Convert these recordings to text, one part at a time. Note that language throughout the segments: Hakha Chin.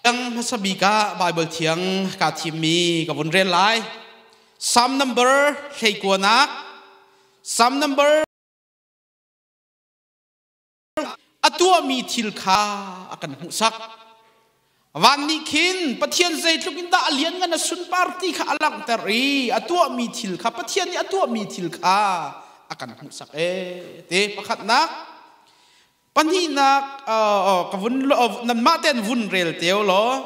Hmasa bik ah Bible thiang kaa thimmi ka vun rel lai. Psalm number 19 Psalm number a tuahmi thil kha a kan hmuhsak. Van nih khin Pathian zeitluk in dah a lianngan a sunpar ti kha a langhter i a tuahmi thil kha Pathian nih a tuahmi thil kha a kan hmuhsak e te pakhatnak. Pahnihnak ka vun nanmah ten vun rel teo law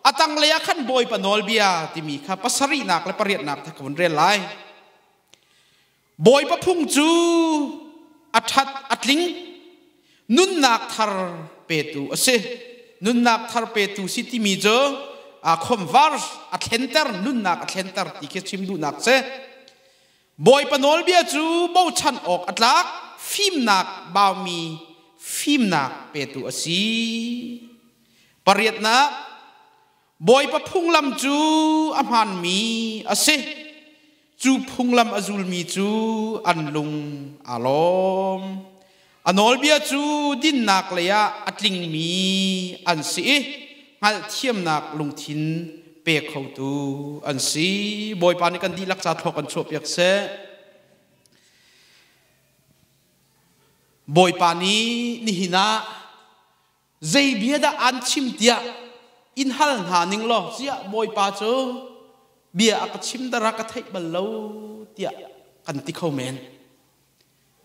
a tanglei ah khan Bawipa nawlbia timi kha pasarihnak le pariatnak kha ka vun rel lai. Bawipa phung cu a ṭhat a tling nunnak thar petu a si. Nunnak thar petu si timi cu a khomvar a thlenter nunnak a thlenter ti khi chim duhnak si. Bawipa nawlbia cu bochan awk a tlak, fimnak baumi fimnak petu a si. Pariatnak, Bawipa phunglam cu a hmaanmi a si. Cu phunglam a zulmi cu an lung aa lawm. A nawlbia cu dinnak leiah a tlingmi an si i hngalhthiamnak lungthin pe khotu an si. Bawipa nih kan dihlak ca thlawk kan chuahpiak seh. Bawipa nih nihin ah zei bia dah an chim tiah in hal hna ning law ziah Bawipa cu bia a ka chim dara ka theih bal lo tiah kan ti kho men.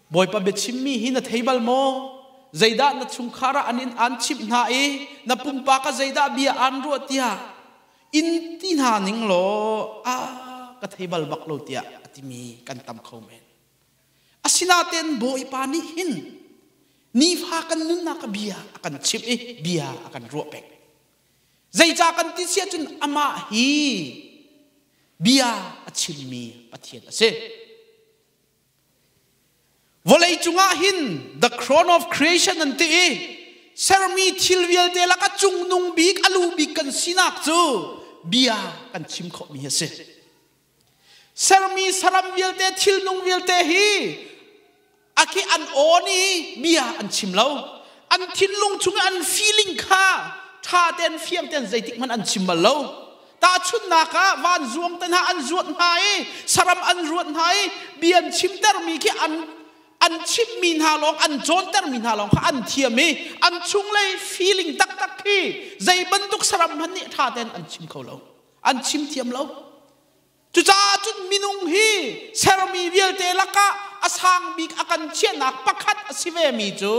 Bawipa biachimmi hi na thei bal maw? Zeidah na chungkhar ah an in aan chimh hna i na pumpak ah zeidah bia aan ruah tiah in ti hna ning law a ka thei bal bak lo tiah a timi kan tam kho men. Asinain Bawipa nih hin nifa kan nunnak ah bia a kan chimh i bia a kan ruah peng. Zeicah kan ti si ahcun amah hi bia a chimmi Pathian a si. Vawlei cungah hin the crown of creation an ti i sermi thil vialte lakah cungnung bik a lu bik kan sinak cu bia kan chim khawhmi a si. Sermi saram vialte thilnung vialte hi akhi an aw nih bia an chim lo. An thinlung chung an feeling kha ṭha tein fiang tein zeitik hmanh an chim bal lo. Tahchunhnak ah vanzuang te hna an zuat hna i saram an ruat hna i bia an chimtermi khi an an chimhmi hna lawng an cawntermi hna lawng kha an thiam i an chunglei feeling taktak khi zei bantuk saram hmanh nih ṭha tein an chim kho lo an chim thiam lo. Cucaah cun minung hi sermi vialte lakah a sang bik a kan chiahnak pakhat a si vemi cu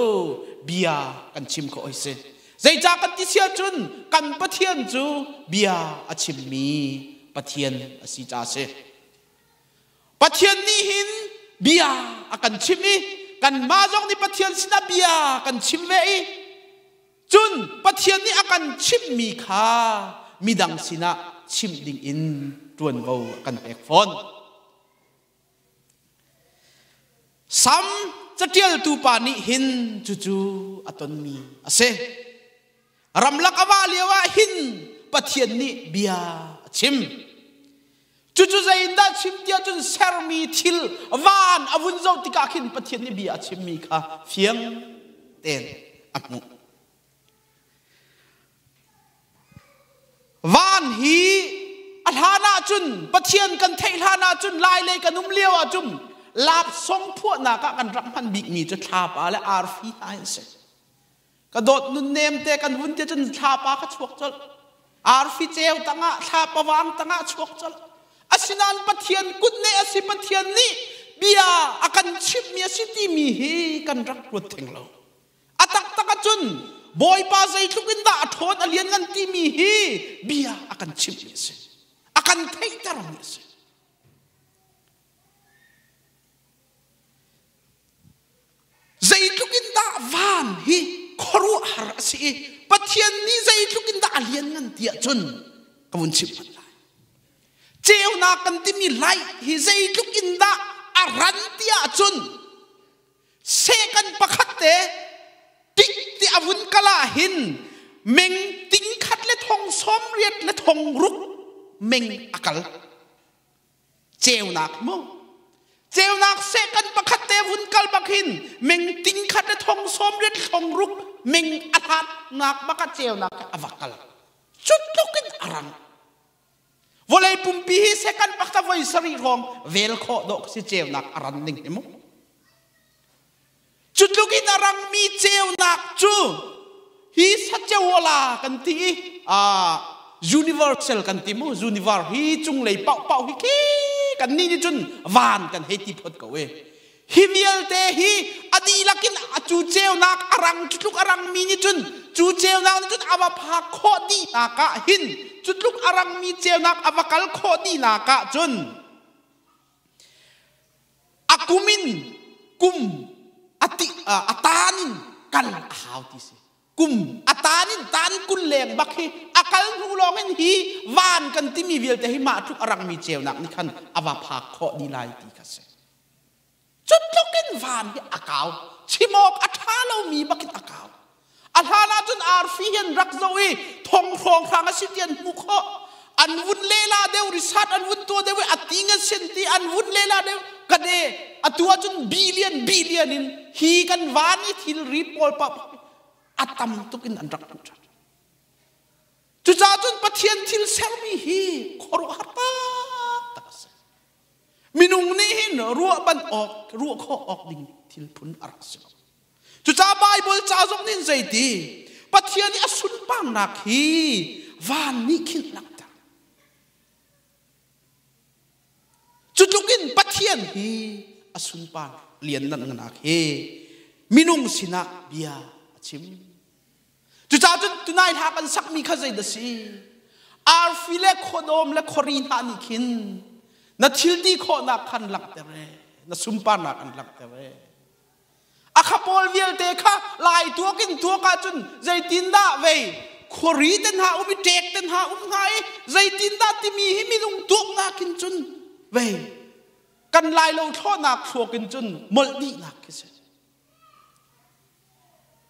bia kan chim khawh hi si. Zeicah kan ti si ahcun kan Pathian cu bia a chimmi Pathian a si caah a si. Pathian nih hin bia a kan chimh i kanmah zong nih Pathian sinah bia kan chim ve i Cun Pathian nih a kan chimhmi kha midang sinah chimh dingin ṭuanvo a kan pek fawn. Sam caṭialtu pa nih hin cucu a tonmi a si. Ramlak a vah lioah hin Pathian nih bia a chim. Cucu zeiindah chim tiah cun sermi thil van a vun zoh tikah khin Pathian nih bia a chimmi kha fiang tein a hmuh. Van hi a hlan ahcun Pathian kan theih hlan ahcun lai lei kan um lio ahcun lapsong phuahnak ah kan rak hman bikmi cu thlapa le arfi hna an si. Ka dawt nunnem te kan vun te cun thlapa kha chuak colh. Arfi ceu tangah thlapa vang tangah chuak colh. Asinain Pathian kut ne a si Pathian nih bia a kan chimhmi a si timi hi kan rak ruat theng lo. A taktak ahcun Bawipa zeitluk in dah a ṭhawn a lianngan timi hi bia a kan chimhmi a si. A kan theihtermi a si. Zeitluk in dah van hi khuaruahhar a si i Pathian nih zeitluk in dah a lianngan ti ahcun ka vun chimh hmanh lai. Ceunak kan timi light hi zeitluk in dah a ran ti ahcun second pakhat te tik ti a vun kal ah hin meng ting khat le thong 80 le thong ruk meng a kal. Ceunak mu. Ceunak second pakhat te vun kal bak hin meng ting khat le thong 86 meng a hlat nak bak ah ceunak a va kal. Cu tluk in a rang. Vawlei pumpi hi second pakhat voi sarih hrawng vel khawh dawh si ceunak a ran ning hi mu. Cu tluk in a rangmi ceunak cu hi sacewala kan ti i universal kan ti mu universe hi cunglei paohpaoh hi khi kan nih nih cun van kan hei ti phot ko e. Hi vialte hi a dihlak in cu ceunak a rang cu tluk a rangmi nih cun cu ceunak nih cun a va phak khawh dihnak ah hin cu tluk a rangmi ceunak a va kal khawh dihnak ah cun a kum in kum a ti a tan in kal a hau ti si. Kum a tan in tan 20 leng bak hi a kal hnu lawng in hi van kan timi vialte hi mah tluk a rangmi ceunak nih khan a va phak khawh dih lai ti kha si. Cu tluk in van hi a kau. Chim awk a ṭha lomi bak in a kau. A hlan ahcun arfi hi an rak zoh i thong hrawnghrang a si ti an hmuh khawh. An vun lela deuh risat an vun tuah deuh i a ting a sin ti an vun lela deuh kade atu ahcun billion billion in hi kan van i thilri pawl pa a tam tuk in an rak hmuh ṭhan. Cucaah cun Pathian thil sermi hi khuaruahhar taktak a si. Minung nih hin ruah ban awk, ruah khawh awk ding thil phun a rak si lo. Cucaah Baibal ca zong nih zeiti Pathian i a sunparnak hi van nih khin langhter. Cu tluk in Pathian hi a sunpar lianngannak hi minung sinah bia a chim. Cucaah cun tunai hla kan sakmi kha zei dah si? Arfi le khuadawm le khuari hna nih khin na thil ti khawhnak khan langhter e, na sunparnak an langhter e. A kha pawl vialte kha lai tuak in tuak ahcun zeitindah vei khuari te hna um i ṭek te hna um hnga i zeitindah timi hi minung tuaknak in cun vei kan lai lo thlawhnak thluak in cun molh dihnak khi si.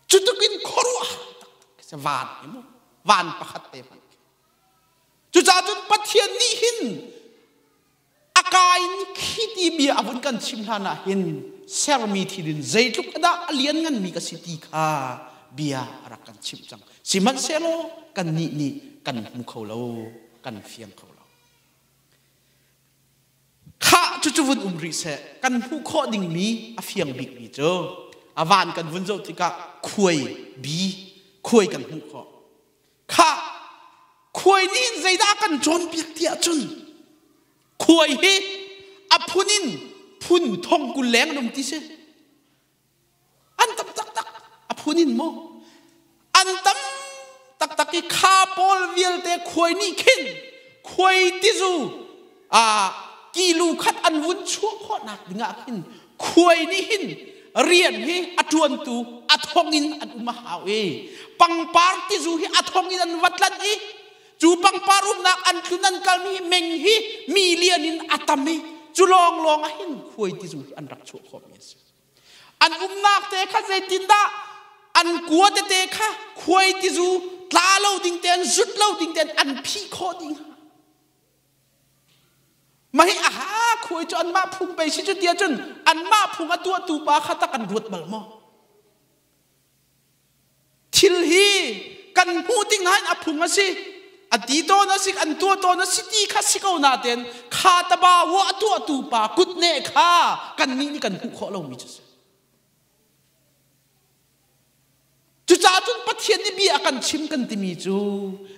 Cu tuk in khuaruah taktak khi si van hi mu van pakhat te hmanh khi. Cucaah cun Pathian nih hin a ka in khi ti bia a vun kan chim hlan ah hin sermi thil in zeitluk dah a liannganmi ka si ti kha bia a rak kan chimh cang. Sihmanhsehlaw kannih nih kan hmu kho lo, kan fiang kho lo. Khah cucu vun um rih seh, kan hmuh khawh dingmi a fiang bikmi cu a van kan vun zoh tikah khuai bi khuai kan hmuh khawh. Khah khuai nih zeidah a kan cawnpiak ti ahcun khuai hi a phun in phun thong 20 leng an um ti si. An tam taktak a phun in mu. An tam taktak i kha pawl vialte khuai nih khin khuai tizu a kilu khat an vun chuah khawhnak dingah khin khuai nih hin rian hi a ṭuantu a thong in an um a hau i pangpar tizu hi a thong in an va tlanh i cu pangpar umnak an tlun an kalmi hi meng hi mi lian in a tam i cu lawnglawng ah hin khuai tizu hi an rak chuah khawhmi a si. An umnak te kha zeitindah an kua tete kha khuai tizu tla lo ding tein zut lo ding tein an phih khawh ding. Mah hi aha khuai cu anmah phung pei si cu ti ahcun anmah phung a tuahtu pa kha tak an ruat bal maw? Thil hi kan hmuh tik nain a phung a si. A ti tawn a si, an tuah tawn a si ti kha si ko nain kha taba wa a tuahtu pa kutneh kha kannih nih kan hmuh khawh lomi cu si. Cucaah cun Pathian nih bia a kan chim kan timi cu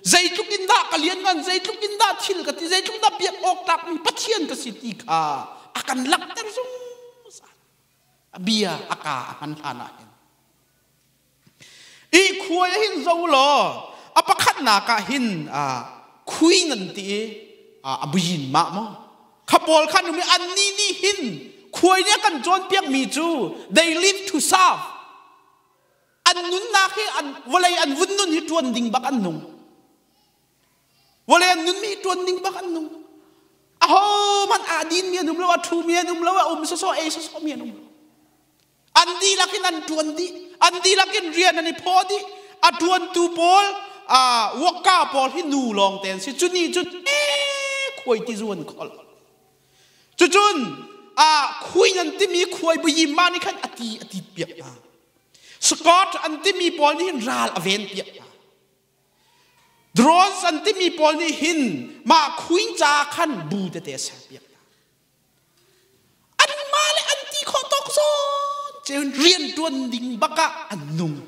zeitluk in dah ka lianngan, zeitluk in dah thil ka ti, zeitluk dah biak awk tlakmi Pathian ka si ti kha a kan langhter zungzal. A bia a ka a hman hlan ah hin. I khuai ah hin zo law a pakhatnak ah hin khui nan ti i a buyin mah maw kha pawl khan um i annih nih hin khuai nih a kan cawnpiakmi cu they live to serve an nunnak hi an vawlei an vun nun hi ṭuan ding bak an nung Vawlei an nunmi ṭuan ding bak an nung. Ahohmanh aa dinmi an um lo, a ṭhumi an um lo, a um sawsawh, ei sawsawhmi an um lo. An dihlak in an ṭuan dih. An dihlak in rian an i phaw dih. A ṭuantu pawl, wokka pawl hi nu lawng te an si. Cu nih cun khuai ti zu an kholh. Cucun khui an timi khuai buyim mah nih khan a ti a tit piak hna. Scott an timi pawl nih hin ral a ven piak hna. Drones an timi pawl nih hin mah khuin ca khan bu tete ser piak hna. Anmah le an ti khawh tawk zawn ceun rian ṭuan ding bak ah an nung.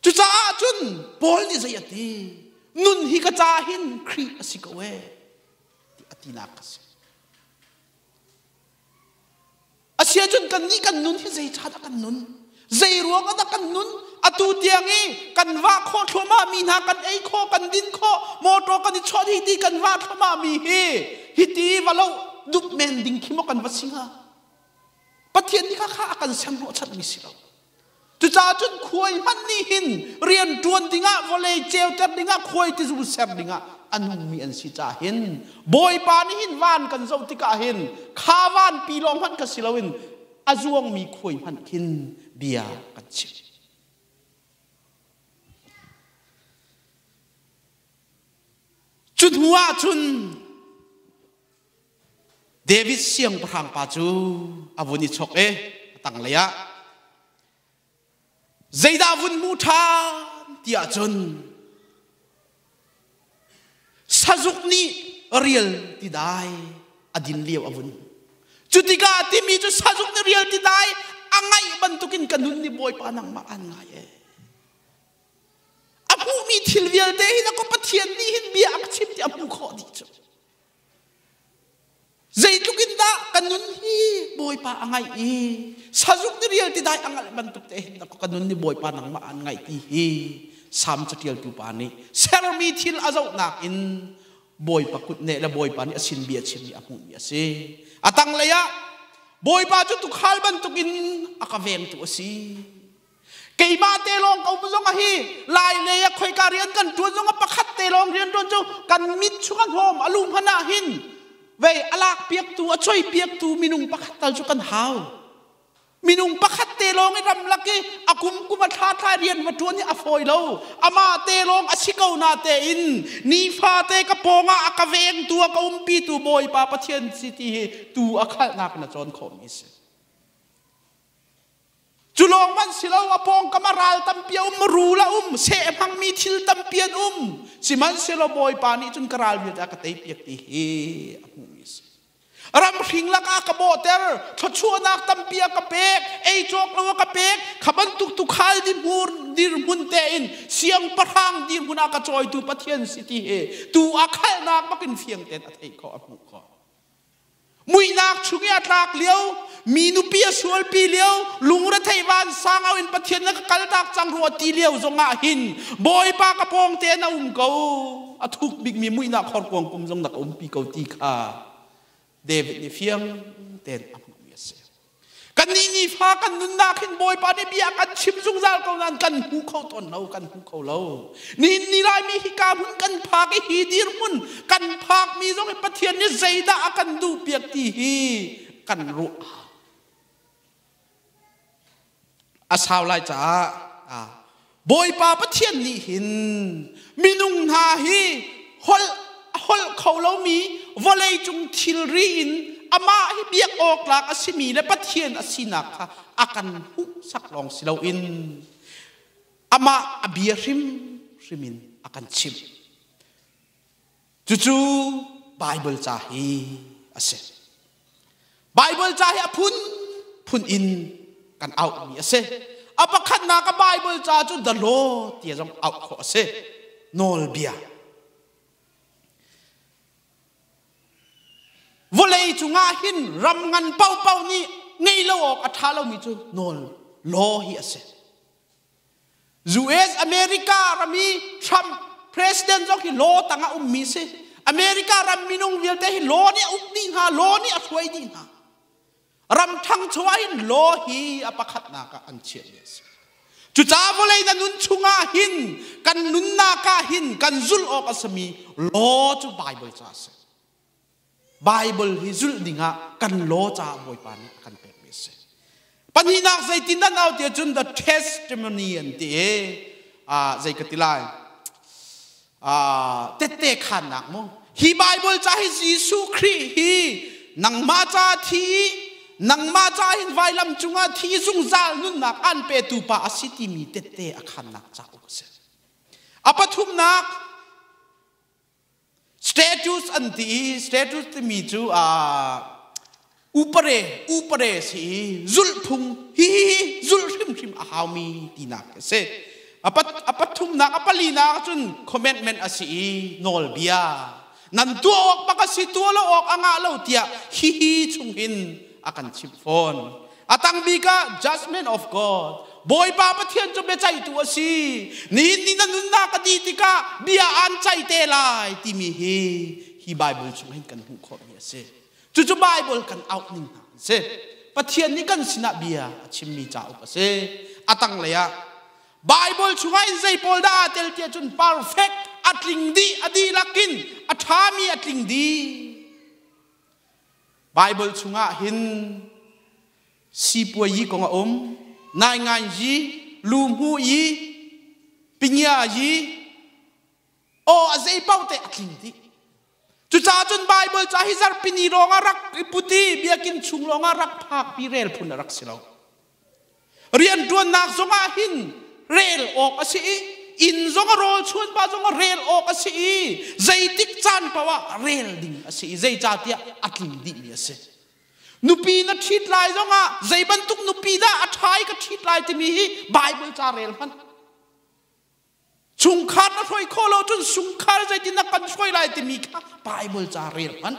Cucaah cun Paul nih zei a ti? Nun hi ka ca hin Khrih a si ko ee ti a tinak a si. Asiahcun kannih kan nun hi zei dah kan nun? Zei ruang ah dah kan nun? Atu tiang i kan vah khawh thluahmah mi hna kan ei khawh, kan din khawh, motor kan i chawt hi ti kan vah thluahmah mi hi hiti va lo dup men ding khi maw kan va si hnga? Pathian nih kha kha a kan sem hnawhchanmi si lo. Cucaah cun khuai hmanh nih hin rian ṭuan dingah vawlei ceuter dingah khuai tizu ser dingah a nungmi an si caah hin Bawipa nih hin van kan zoh tikah hin kha vanpi lawng hmanh kha si loin a zuangmi khuai hmanh khin bia kan chim. Cu hnu ah cun David siangpahrang pa cu a vun i chok i a tanglei ah zeidah vun hmu ṭhan ti ahcun sazuk nih rial ti dai a din lio a vun cu tikah timi cu sazuk nih rial ti dai a ngaih bantukin ka nun nih Bawipa nangmah aan ngai ee a hmuhmi thil vialte hi na ko Pathian nih hin bia a ka chim ti a hmuh khawh dih cu Zeitluk in dah ka nun hi Bawipa a ngaih i sazuk ni rial ti dai a ngalh bantuk te hin ka nun ni Bawipa nangmah an ngaih ti hi Salm catialtu pa nih sermi thil a zohnak in Bawipa kutneh le Bawipa nih a sin bia chimmi a hmuhmi a si. A tanglei ah Bawipa cu tukhal bantukin a ka vengtu a si. Keimah te lawng ko zong a hi lai lei ah khoika rian kan tuan zong a pakhat te lawng rian tuan cu kan mit chung a hnawm a lu hmanh ah hin vei a lak piaktu a choi piaktu minung pakhat tal cu kan hau. Minung pakhat te lawng i ramlak i a kum kum a thla thla rian va tuan hi a fawi lo. Amah te lawng a si ko na te in nifa te ka pawng ah a ka vengtu a ka umpitu Bawipa Pathian si ti hi tu a khalhnak na cawn khawhmi si. Cu lawng hmanh si lo, a pawngkam ah ral tampi a um, rul a um, seh hmangmi thil tampi an um. Sihmanhsehlaw Bawipa nih cun ka ral vialte a ka teipiak ti hi a hmuhmi a si. Ramhring lakah a ka bawhter, thluachuahnak tampi a ka pek, ei cawk lo a ka pek, kha bantuk tuukhal dirhmun tein siangpahrang dirhmun ah ka cawitu Pathian si ti hi tu a khalhnak bakin fiang tein a theih khawh, a hmuh khawh. Muihnak chung i a tlak lio, mi nupi a sualpi lio, lungrethei vansang au in Pathian na ka kaltak cang rua ti lio zongah hin Bawipa ka pawng te na um ko. A thuk bikmi muihnak horkuang kum zong na ka umpi ko ti kha David nih fiang tein a hmuhmi a si. Kannih nifa kan nunnak hin Bawipa nih bia kan chim zungzal ko nain kan hmu kho tawn lo, kan hmu kho lo. Nihin ni Laimi hika hmun kan phak i hi dirhmun kan phakmi zong hi Pathian nih zeidah a kan duhpiak ti hi kan ruah. A sau lai caah Bawipa Pathian nih hin minung hna hi holh holh kho lomi vawleicung thilri in amah hi biak awk tlak a simi le Pathian a sinak kha a kan hmuhsak lawng si loin amah a bia hrimhrim in a kan chimh. Cucu Baibal ca hi a si. Baibal ca hi a phunphun in kan auhmi a si. A pakhatnak a Baibal ca cu the law ti zong auh khawh a si. Nawlbia. Vawlei cungah hin ram ngan paohpaoh nih ngei lo awk a ṭha lomi cu nawl law hi a si. US America ram i Trump president zong hi law tang ah ummi si. America ram minung vialte hi law nih a uk dih hna, law nih a hruai dih hna. Ram ṭhangcho ah hin law hi a pakhatnak ah an chiahmi a si. Cucaah vawlei na nun chungah hin kan nunnak ah hin kan zulh awk a simi law cu Bible ca a si. Bible hi zulh dingah kan law caah Bawipa nih a kan pekmi a si. Pahnihnak zeitin dah nau tiah cun the testimony an ti i zei ka ti lai tette khannak mu hi Bible ca hi Jesuh Khrih hi nangmah ca thi nangmah ca hin vailam cungah thi zungzal nunnak an petu pa a si timi tette a khannak cauk a si. A pathumnak status an ti i status timi cu upare upare si i zulhphung hi hi hi zulh hrimhrim a haumi tinak a si. A pathumnak a palinak cun commandment a si i nawlbia nan tuah awk bak a si tuah lo awk a ngah lo tiah hihi chung hin a kan chimh fawn. A tang bik ah judgment of God. Bawipa Pathian cu biaceihtu a si. Nihin ni na nunnak a dih tikah bia aan ceih te lai timi hi hi Bible chung hin kan hmuh khawhmi a si. Cucu Bible kan auh ning hna an si. Pathian nih kan sinah bia a chimmi cauk a si. A tanglei ah Bible chungah in zei pawl dah aa tel tiah cun perfect a tling dih a dihlak in a ṭhami a tling dih. Bible chungah hin sipuayi kong a um, nainganyi, luhmu yi, pinya yi, aw a zei paoh te a tling dih. Cucaah cun Bible ca hi zarhpini lawng ah rak i put i biakinn chung lawng ah rak phakpi rel phun a rak si lo. Rianṭuannak zongah hin rel awk a si i inn zong a rawl chuan pa zong a rel awk a si i zeitik caan paoh ah rel ding a si i zeicahtiah a tling dihmi a si. Nupi na ṭhit lai zongah zei bantuk nupi dah a ṭha i ka ṭhit lai timi hi Bible ca rel hmanh. Chungkhar na hruai khawh lo cun chungkhar zeitin na kan hruai lai timi kha Bible ca rel hmanh.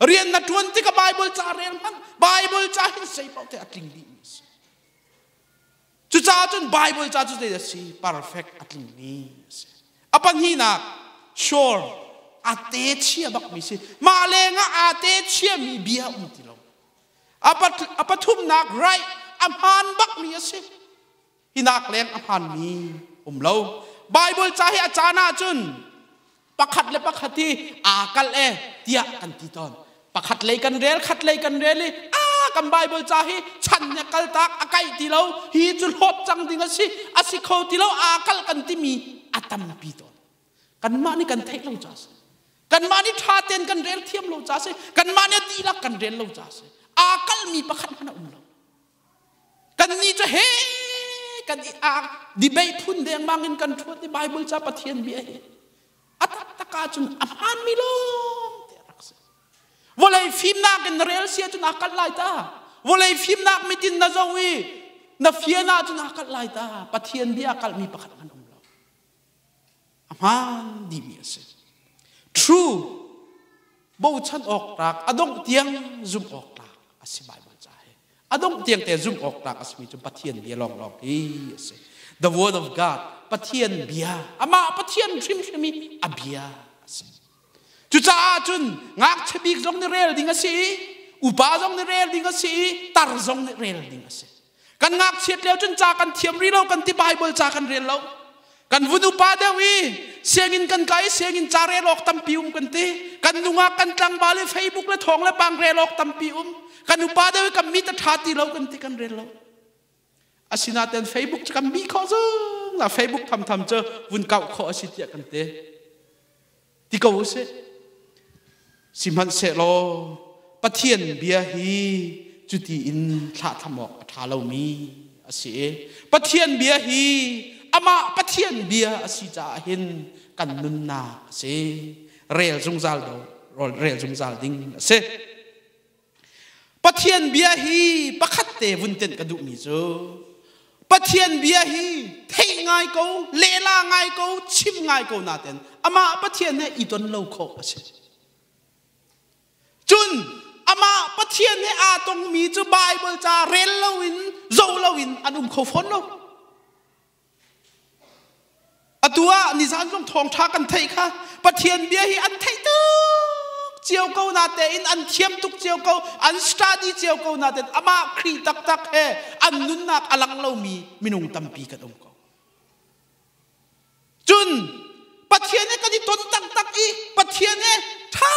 Rian na ṭuan tikah Bible ca rel hmanh. Bible ca hin sei paoh te a tling dihmi a si. Cucaah cun Bible ca cu zei a si? Perfect a tlingmi a si. A pahnihnak, sure, a te chia bakmi si. Mah lengah aa te chiami bia um ti lo. A pathumnak, right, a hmaan bakmi a si. Hinak leng a hmaanmi um lo. Bible ca hi a caan ahcun pakhat le pakhat hi aa kalh e tiah kan ti tawn. Pakhat lei kan rel, khat lei kan rel i a kan Bible ca hi chan nih a kaltak a kaih ti lo, hi cu hlawt cang ding a si, a si kho ti lo, aa kalh kan timi a tampi tawn. Kanmah nih kan theih lo ca si. Kanmah nih ṭha tein kan rel thiam lo ca si. Kanmah nih a dihlak kan rel lo ca si. Aa kalhmi pakhat hmanh a um lo. Kannih cu he kan i a debate phun dengmang in kan ṭhuat i Bible ca Pathian bia hi a taktak ahcun a hmaanmi lawng te a rak si. Vawlei fimnak in na rel si ahcun aa kalh lai ta. Vawlei fimnak mit in na zoh i na fian ahcun aa kalh lai ta. Pathian bia a kalhmi pakhat hmanh um lo. A hmaan dihmi a si. True bochan awk tlak a dongh tiang zumh awk tlak a si Bible ca hi. A dongh tiang te zumh awk tlak a simi cu Pathian bia lawnglawng hi a si. The word of God, Pathian bia, amah Pathian hrimhrim i a bia a si. Cucaah cun ngakchia bik zong nih rel ding a si i upa zong nih rel ding a si i tar zong nih rel ding a si. Kan ngakchiat lio cun ca kan thiam rih lo kan ti Bible ca kan rel lo. Kan vun upa deuh i sianginn kan kai i sianginn ca rel awk tampi um kan ti. Kan nungak kan tlangval i Facebook le thawng le pang rel awk tampi um. Kan upa deuh i kan mit a ṭha ti lo kan ti kan rel lo. Asinain Facebook cu kan bih khawh zung la Facebook thamtham cu vun kauh khawh a si tiah kan ti. Ti ko usih. Sihmanhsehlaw Pathian bia hi cuti in thlahthlam awk a ṭha lomi a si i Pathian bia hi amah Pathian bia a si caah hin kan nunnak a si. Rel zungzal do, rel zungzal ding a si. Pathian bia hi pakhat te vun tenh ka duhmi cu Pathian bia hi theih ngai ko, lehla ngai ko, chim ngai ko naten amah Pathian he i ton lo khawh a si. Cun amah Pathian he aa tongmi cu Bible ca rel loin, zoh loin an um kho fawn lo. Atu ah nizan zong thawngṭha kan theih kha Pathian bia hi an theih tuk cio ko natein an thiam tuk cio ko an study cio ko natein amah Khrih taktak he an nunnak a lang lomi minung tampi kan um ko. Cun Pathian he kan i ton taktak i Pathian he ṭha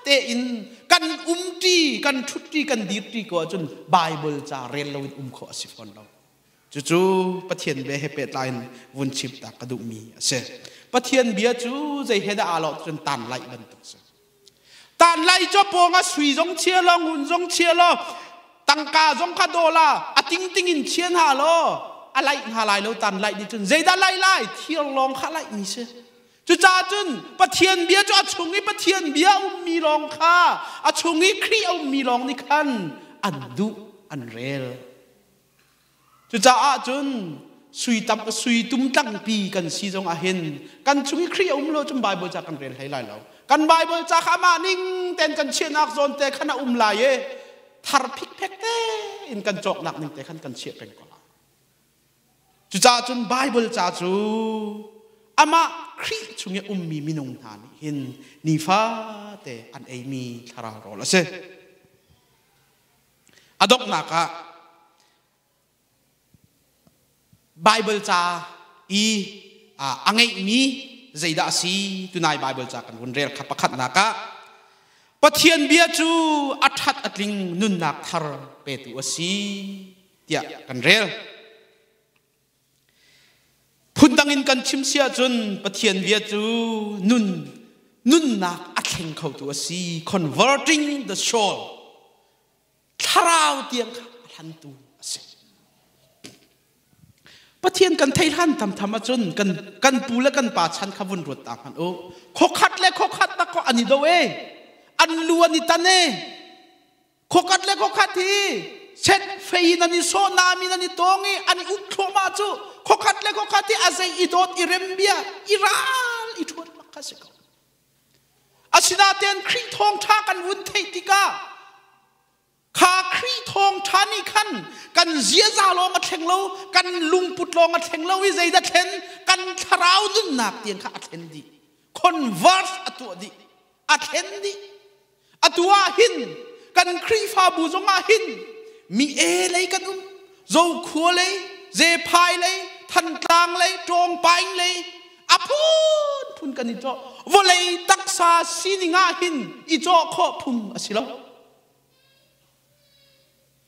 tein kan umṭi, kan ṭhutṭi, kan dirṭi ko ahcun Bible ca rel loin um khawh a si fawn lo. Cucu Pathian bia he pehtlai in vun chim ta ka duhmi a si. Pathian bia cu zei he dah aa lawh cun tan laih bantuk si. Tan laih cu pawng ah sui zong chia law, ngun zong chia law, tangka zong kha daw la, a tingting in chia hna law, A laih hna lai lo tan laih nih cun zeidah laih lai? Thir lawng kha laih mi si. Cucaah cun Pathian bia cu a chung i Pathian bia ummi lawng kha a chung i Khrih a ummi lawng nih khan an duh an rel. Cucaah cun sui tam sui tum tlangpi kan si zong ah hin kan chung i Khrih a um lo cun Bible ca kan rel hlei lai lo. Kan Bible ca kha amah ning ten kan chiahnak zawn te khan a um lai i thar phikphek te in kan cawknak ning te khan kan chiah peng ko lai. Cucaah cun Bible ca cu amah Khrih chung i ummi minung hna nih hin nifate an eimi thlarau rawl a si. A donghnak ah Bible ca i a ngeihmi zeidah a si tunai Bible ca kan vun rel kha pakhatnak ah Pathian bia cu a ṭhat a tling nunnak thar petu a si tiah kan rel. Phundang in kan chim si ahcun Pathian bia cu nun nunnak a thleng khotu a si converting the soul thlarau tiang kha a hlantu a si. Pathian kan thei hlan thamtham ahcun kan kan pu le kan pa chan kha vun ruat ta hmanh u. Khokhat le khokhat tak ko an i do e. An lu an i tan e. Khokhat le khokhat hi set fei in an i sawh nami an i tawng i an i uk thluahmah cu khokhat le khokhat hi a zei i dawt i rem bia i ral i ṭhuat bak kha si ko. Asinain Khrih thawngṭha kan vun theih tikah kha Khrih thawngṭha nih khan kan ziaza lawng a thleng lo, kan lungput lawng a thleng lo i zeidah thlen? Kan thlarau nunnak tiang kha a thlen dih. Converse a tuah dih. A thlen dih. Atu ah hin kan Khrihfabu zong ah hin mi e lei kan um, Zokhua lei, Zephai lei, Thantlang lei, Ṭawngpaing lei, a phunphun kan i cawh. Vawlei taksa sining ah hin i cawh khawh phung a si lo.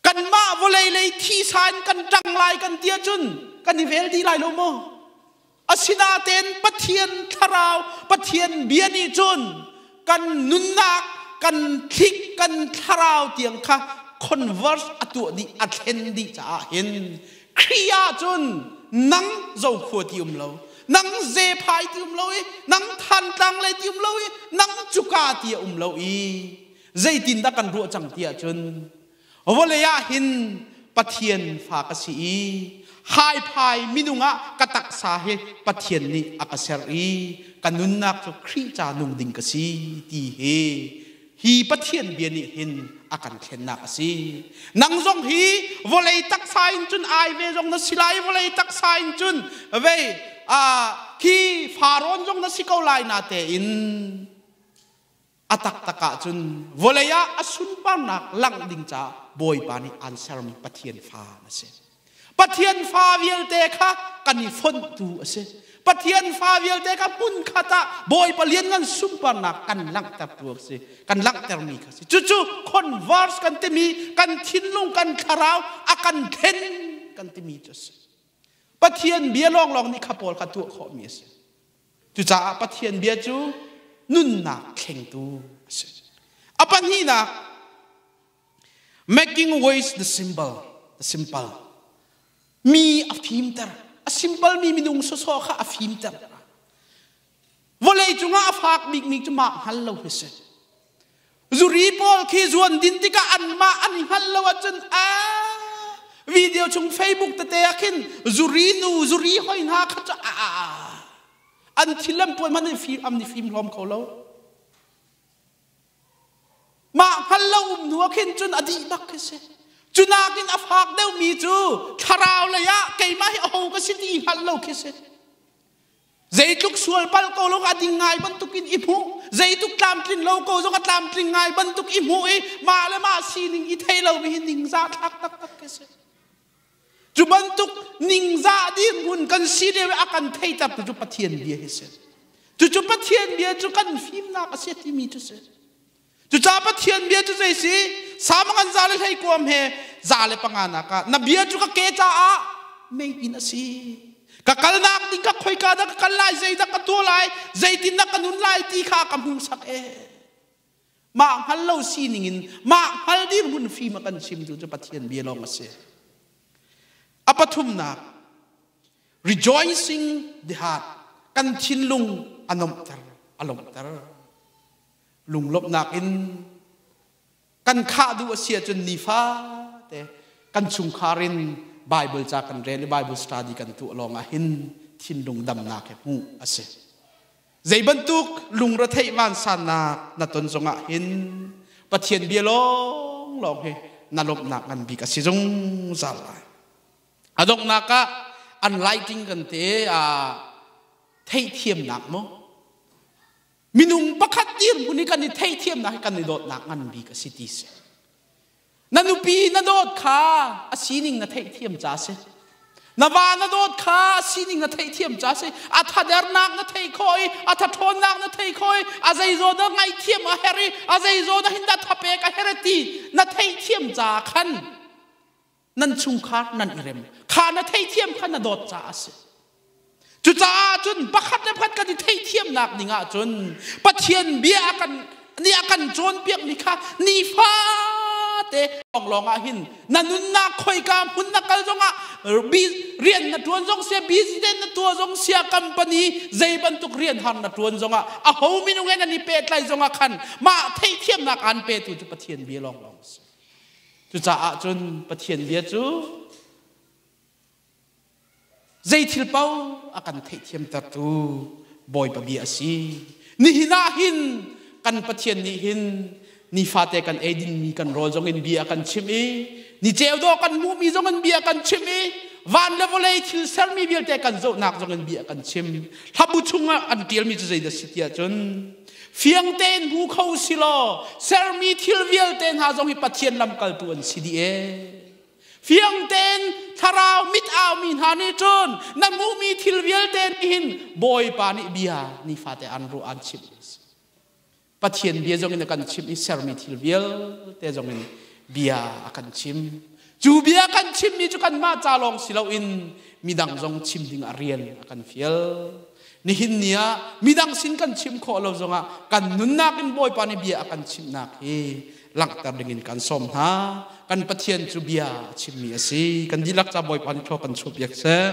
Kanmah vawlei lei thisa in kan ṭang lai kan ti ahcun kan i vel dih lai lo maw? Asinain Pathian thlarau, Pathian bia nih cun kan nunnak, kan thlik, kan thlarau tiang kha converse a tuah dih, a thlen dih caah hin Khrih ah cun nang zokhua ti um lo, nang zephai ti um lo i, nang thantlang lei ti um lo i, nang cuka ti a um lo i, zeitindah kan ruah cang ti ahcun vawlei ah hin Pathian fa ka si i haiphai minung ah ka taksa hi Pathian nih a ka ser i ka nunnak cu Khrih ca nung ding ka si ti hi hi Pathian bia nih hin a kan thlennak a si. Nang zong hi vawlei taksa in cun ai ve zong na si lai vawlei taksa in cun vei khi Faraon zong na si ko lai na tein A taktak ahcun vawlei ah a sunparnak langh ding caah Bawipa nih aan sermi Pathian fa na si. Pathian fa vialte kha kan i fonhtu a si. Pathian fa vialte kha hmunkhat ah Bawipa lianngan sunparnak kan langhtertu a si. Kan langhtermi kha si. Cucu converse kan timi kan thinlung kan thlarau a kan thlen kan timi cu a si. Pathian bia lawnglawng nih kha pawl kha tuah khawhmi a si. Cucaah Pathian bia cu nunnak thlengtu a si. A pahnihnak, making ways the symbol, the simple. Mi a fimter. A simple mi minung sawsawh kha a fimter. Vawlei cungah a fak bikmi cu mah hngal lo hi si. Zuri pawl khi zuan din tikah anmah an i hngalh lo ahcun a video chung Facebook tete ah khin zuri nu zuri hoi hna kha cu a an thil an puan hmanh an an i fim hlawm kho lo. Mah hngal lo um hnu ah khin cun a dih bak khi si. Cu nakin a fak deuhmi cu thlarau lei ah keimah hi aho ka si ti hngalh lo khi si. Zeitluk sual palh ko lo a ding ngai bantukin i hmuh, zeitluk tlamtlin lo ko zong a tlamtling ngai bantuk i hmuh i mah le mah sining i thei lomi hi ningzah thlak taktak khi si. Cu bantuk ningzah dirhmun kan si lio i a kan theitertu cu Pathian bia hi si. Cucu Pathian bia cu kan fimnak a si timi cu si. Cucaah Pathian bia cu zei si? Salm ngan za le hlei kuam he 105 nak ah na bia cu ka ke caah meiinn a si. Ka kalnak ding ka khoika dah ka kal lai, zeidah ka tuah lai, zeitin dah ka nun lai ti kha ka hmuhsak e. Mah hngal lo sining in mah hngal dirhmun fim a kan chimtu cu Pathian bia lawng a si. A pathumnak. Rejoicing the heart. Kan thinlung a nomhter, a lawmhter. Lunglawmhnak in kan khah duh a si ahcun nifa te kan chungkhar in Bible ca kan rel i Bible study kan tuah lawng ah hin thinlung damnak he hmuh a si. Zei bantuk lungretheih vansannak na ton zongah hin Pathian bia lawnglawng hi na lawmhnak ngan bik a si zungzal lai. A donghnak ah an lighting kan te a theihthiamnak mu minung pakhat dirhmun i kan i theihthiamnak hi kan i dawtnak ngan bik a si ti si. Na nupi na dawt kha a sining na theihthiam ca si. Na va na dawt kha a sining na theihthiam ca si. A thadernak na thei khawh i a thathawnnak na thei khawh i a zeizaw dah ngaihthiam a herh i a zeizaw dah hin dah thapek a herh ti na theihthiam ca khan nan chungkhar nan i rem. Kha na theihthiam kha na dawt ca a si. Cucaah cun pakhat le pakhat kan i theihthiamnak ding ahcun Pathian bia a kan nih a kan cawnpiakmi kha nifate lawnglawng ah hin na nunnak khoika hmun na kal zongah rian na ṭuan zong sia business na tuah zong sia company zei bantuk rian har na ṭuan zongah a ho minung he nan i pehtlai zongah khan mah theihthiamnak aan petu cu Pathian bia lawnglawng a si. Cucaah cun Pathian bia cu Zei thil paoh a kan theihthiamtertu Bawipa bia a si. Nihin ah hin kan Pathian nih hin nifate kan eidinmi kan rawl zong in bia a kan chimh i ni ceu dawh kan hmuhmi zong in bia a kan chimh i van le vawlei thil sermi vialte kan zohnak zong in bia a kan chim. Hlabu chungah an ṭialmi cu zeidah si tiah cun fiang tein hmu kho si law sermi thil vialte hna zong hi Pathian lamkaltu an si dih ee. Fiang tein thlarau mit aumi hna nih cun na hmuhmi thil vialte nih hin Bawipa nih bia nifate an ruah an chimh. Pathian bia zong in a kan chimh i sermi thil vialte zong in bia a kan chim. Cu bia kan chimmi cu kanmah ca lawng si loin midang zong chim ding ah rian a kan fial. Nihin ni ah midang sin kan chim khawh lo zongah kan nunnak in Bawipa nih bia a kan chimhnak hi langhter dingin kan sawm hna. Kan Pathian cu bia a chimmi a si. Kan dihlak ca Bawipa nih thlua kan chuahpiak seh.